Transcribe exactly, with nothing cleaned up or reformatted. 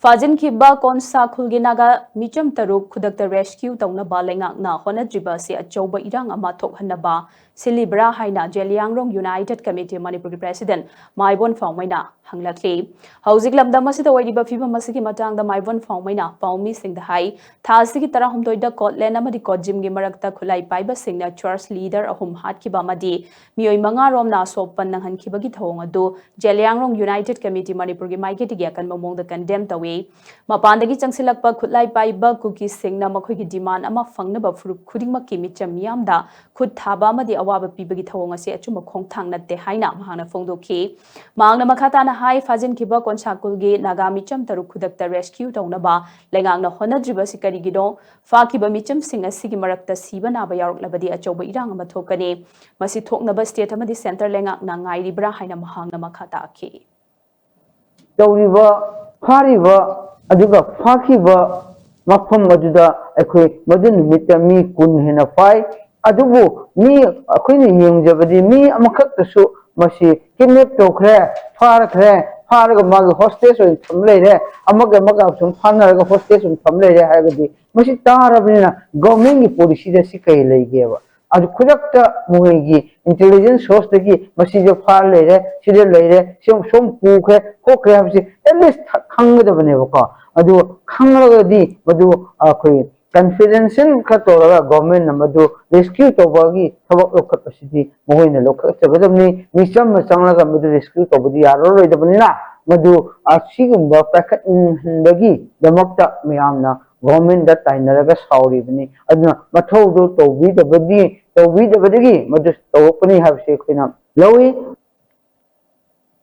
ꯐꯥꯖꯤꯟꯈꯤꯕ ꯀꯣꯟꯁꯥ ꯈꯨꯜꯒꯤ ꯅꯥꯒꯥ ꯃꯤꯆꯝ ꯇꯔꯨꯛ ꯈꯨꯗꯛꯇ ꯔꯦꯁꯀ꯭ꯌꯨ ꯇꯧꯅꯕ ꯂꯩꯉꯥꯛꯅ ꯍꯣꯠꯅꯗ꯭ꯔꯤꯕ ꯑꯁꯤ ꯑꯆꯧꯕ ꯏꯔꯥꯡ ꯑꯃ ꯊꯣꯛꯍꯟꯅꯕ ꯁꯤꯜꯂꯤꯕ꯭ꯔꯥ ꯍꯥꯏꯅ ꯖꯦꯂꯤꯌꯥꯡꯔꯣꯡ ꯌꯨꯅꯥꯏꯇꯦꯗ ꯀꯃꯤꯇꯤ ꯃꯅꯤꯄꯨꯔꯒꯤ ꯄ꯭ꯔꯦꯁꯤꯗꯦꯟ ꯃꯥꯏꯕꯣꯟ ꯐꯥꯎꯃꯩꯅ ꯍꯪꯂꯛꯂꯤ꯫ ꯍꯧꯖꯤꯛ ꯂꯝꯗꯝ ꯑꯁꯤꯗ ꯑꯣꯏꯔꯤꯕ ꯐꯤꯕꯝ ꯑꯁꯤꯒꯤ ꯃꯇꯥꯡꯗ ꯃꯥꯏꯕꯣꯟ ꯐꯥꯎꯃꯩꯅ ꯄꯥꯎꯃꯤꯁꯤꯡꯗ ꯍꯥꯏ, ꯊꯥ ꯑꯁꯤꯒꯤ ꯇꯔꯥꯍꯨꯝꯗꯣꯏꯗ ꯀꯣꯠꯂꯦꯟ ꯑꯃꯗꯤ ꯀꯣꯠꯖꯤꯝꯒꯤ ꯃꯔꯛꯇ ꯈꯨꯠꯂꯥꯏ ꯄꯥꯏꯕꯁꯤꯡꯅ ꯆꯔꯆ ꯂꯤꯗꯔ ꯑꯍꯨꯝ ꯍꯥꯠꯈꯤꯕ ꯑꯃꯗꯤ ꯃꯤꯑꯣꯏ ꯃꯉꯥ ꯔꯣꯝꯅ ꯑꯁꯣꯛꯄ ꯅꯪꯍꯟꯈꯤꯕꯒꯤ ꯊꯧꯑꯣꯡ ꯑꯗꯨ ꯖꯦꯂꯤꯌꯥꯡꯔꯣꯡ ꯌꯨꯅꯥꯏꯇꯦꯗ ꯀꯃꯤꯇꯤ ꯃꯅꯤꯄꯨꯔꯒꯤ ꯃꯥꯏꯀꯩꯗꯒꯤ ꯑꯀꯟꯕ ꯃꯑꯣꯡꯗ ꯀꯟꯗꯦꯝ ꯇꯧꯏ꯫ ꯃꯄꯥꯟꯗꯒꯤ ꯆꯪꯁꯤꯜꯂꯛꯄ ꯈꯨꯠꯂꯥꯏ ꯄꯥꯏꯕ ꯀꯨꯀꯤꯁꯤꯡꯅ ꯃꯈꯣꯏꯒꯤ ꯗꯤꯃꯥꯟ ꯑꯃ ꯐꯪꯅꯕ ꯐꯨꯔꯨꯞ ꯈꯨꯗꯤꯡꯃꯛꯀꯤ ꯃꯤꯆꯝ ꯃꯤꯌꯥꯝꯗ ꯈꯨꯠ ꯊꯥꯕ ꯑꯃꯗꯤ ꯑꯋꯥꯕ ꯄꯤꯕꯒꯤ ꯊꯧꯑꯣꯡ ꯑꯁꯤ ꯑꯆꯨꯝꯕ ꯈꯣꯡꯊꯥꯡ ꯅꯠꯇꯦ ꯍꯥꯏꯅ ꯃꯍꯥꯛꯅ ꯐꯣꯡꯗꯣꯛꯈꯤ꯫ ꯃꯍꯥꯛꯅ ꯃꯈꯥ ꯇꯥꯅ ꯍꯥꯏ, ꯐꯥꯖꯤꯟꯈꯤꯕ ꯀꯣꯟꯁꯥ ꯈꯨꯜꯒꯤ ꯅꯥꯒꯥ ꯃꯤꯆꯝ ꯇꯔꯨꯛ ꯈꯨꯗꯛꯇ ꯔꯦꯁꯀ꯭ꯌꯨ ꯇꯧꯅꯕ ꯂꯩꯉꯥꯛꯅ ꯍꯣꯠꯅꯗ꯭ꯔꯤꯕ ꯑꯁꯤ ꯀꯔꯤꯒꯤꯅꯣ? ꯐꯥꯈꯤꯕ ꯃꯤꯆꯝꯁꯤꯡ ꯑꯁꯤꯒꯤ ꯃꯔꯛꯇ ꯁꯤꯕ ꯅꯥꯕ ꯌꯥꯎꯔꯛꯂꯕꯗꯤ ꯑꯆꯧꯕ ꯏꯔꯥꯡ ꯑꯃ ꯊꯣꯛꯀꯅꯤ꯫ ꯃꯁꯤ ꯊꯣꯛꯅꯕ ꯁ꯭ꯇꯦꯠ ꯑꯃꯗꯤ ꯁꯦꯟꯇꯔ ꯂꯩꯉꯥꯛꯅ ꯉꯥꯏꯔꯤꯕ꯭ꯔꯥ ꯍꯥꯏꯅ ꯃꯍꯥꯛꯅ ꯃꯈꯥ ꯇꯥꯈꯤ꯫ ꯇꯧꯔꯤꯕ, ꯐꯥꯔꯤꯕ, ꯑꯗꯨꯒ ꯐꯥꯈꯤꯕ ꯃꯐꯝ ꯑꯗꯨꯗ ꯑꯩꯈꯣꯏ ꯃꯗꯨ ꯅꯨꯃꯤꯠꯇ ꯃꯤ ꯀꯨꯟ ꯍꯦꯟꯅ ꯐꯥꯏ꯫ ꯑꯗꯨꯕꯨ ꯃꯤ, ꯑꯩꯈꯣꯏꯅ ꯌꯦꯡꯖꯕꯗꯤ ꯃꯤ ꯑꯃꯈꯛꯇꯁꯨ ꯃꯁꯤ ꯀꯤꯗꯅꯦꯞ ꯇꯧꯈ꯭ꯔꯦ, ꯐꯥꯔꯈ꯭ꯔꯦ, ꯐꯥꯔꯒ ꯃꯥꯒꯤ ꯍꯣꯁꯇꯦꯖ ꯑꯣꯏꯅ ꯊꯝ ꯂꯩꯔꯦ, ꯑꯃꯒ ꯑꯃꯒ ꯁꯨꯝ ꯐꯥꯅꯔꯒ ꯍꯣꯁꯇꯦꯖ ꯑꯣꯏꯅ ꯊꯝ ꯂꯩꯔꯦ ꯍꯥꯏꯕꯗꯤ ꯃꯁꯤ ꯇꯥꯔꯕꯅꯤꯅ ꯒꯣꯔꯃꯦꯟꯒꯤ ꯄꯣꯂꯤꯁꯤꯗ ꯁꯤ ꯀꯩ ꯂꯩꯒꯦꯕ? ꯑꯗꯨ ꯈꯨꯗꯛꯇ ꯃꯣꯏꯒꯤ ꯏꯟꯇꯦꯂꯤꯖꯦꯟꯁ ꯁꯣꯔꯁꯇꯒꯤ ꯃꯁꯤꯗ ꯐꯥꯔ ꯂꯩꯔꯦ, ꯁꯤꯗ ꯂꯩꯔꯦ, ꯁꯤ ꯁꯣꯝ ꯄꯨꯈ꯭ꯔꯦ ꯈꯣꯠꯈ꯭ꯔꯦ ꯍꯥꯏꯕꯁꯤ ꯑꯦꯠꯂꯤꯁ ꯈꯪꯒꯗꯕꯅꯦꯕꯀꯣ꯫ ꯑꯗꯨ ꯈꯪꯂꯒꯗꯤ ꯃꯗꯨ ꯑꯩꯈꯣꯏ ꯀꯟꯐꯤꯗꯦꯟꯁꯤꯌꯦꯜ ꯈꯔ ꯇꯧꯔꯒ ꯒꯣꯔꯃꯦꯟꯅ ꯃꯗꯨ ꯔꯦꯁꯀ꯭ꯌꯨ ꯇꯧꯕꯒꯤ ꯊꯕꯛ ꯂꯧꯈꯠꯄꯁꯤꯗꯤ ꯃꯈꯣꯏꯅ ꯂꯧꯈꯠꯆꯒꯗꯕꯅꯤ꯫ ꯃꯤꯆꯝꯅ ꯆꯪꯂꯒ ꯃꯗꯨ ꯔꯦꯁꯀ꯭ꯌꯨ ꯇꯧꯕꯗꯤ ꯌꯥꯔꯔꯣꯏꯗꯕꯅꯤꯅ ꯃꯗꯨ ꯑꯁꯤꯒꯨꯝꯕ ꯄꯥꯏꯈꯠꯍꯟꯕꯒꯤꯗꯃꯛꯇ ꯃꯌꯥꯝꯅ ꯒꯣꯔꯃꯦꯟꯗ ꯇꯥꯏꯅꯔꯒ ꯁꯥꯎꯔꯤꯕꯅꯤ꯫ ꯑꯗꯨꯅ ꯃꯊꯧꯗꯨ ꯇꯧꯕꯤꯗꯕꯗꯤ, ꯇꯧꯕꯤꯗꯕꯗꯒꯤ ꯃꯗꯨ ꯇꯧꯔꯛꯄꯅꯤ ꯍꯥꯏꯕꯁꯤ ꯑꯩꯈꯣꯏꯅ ꯂꯧꯏ꯫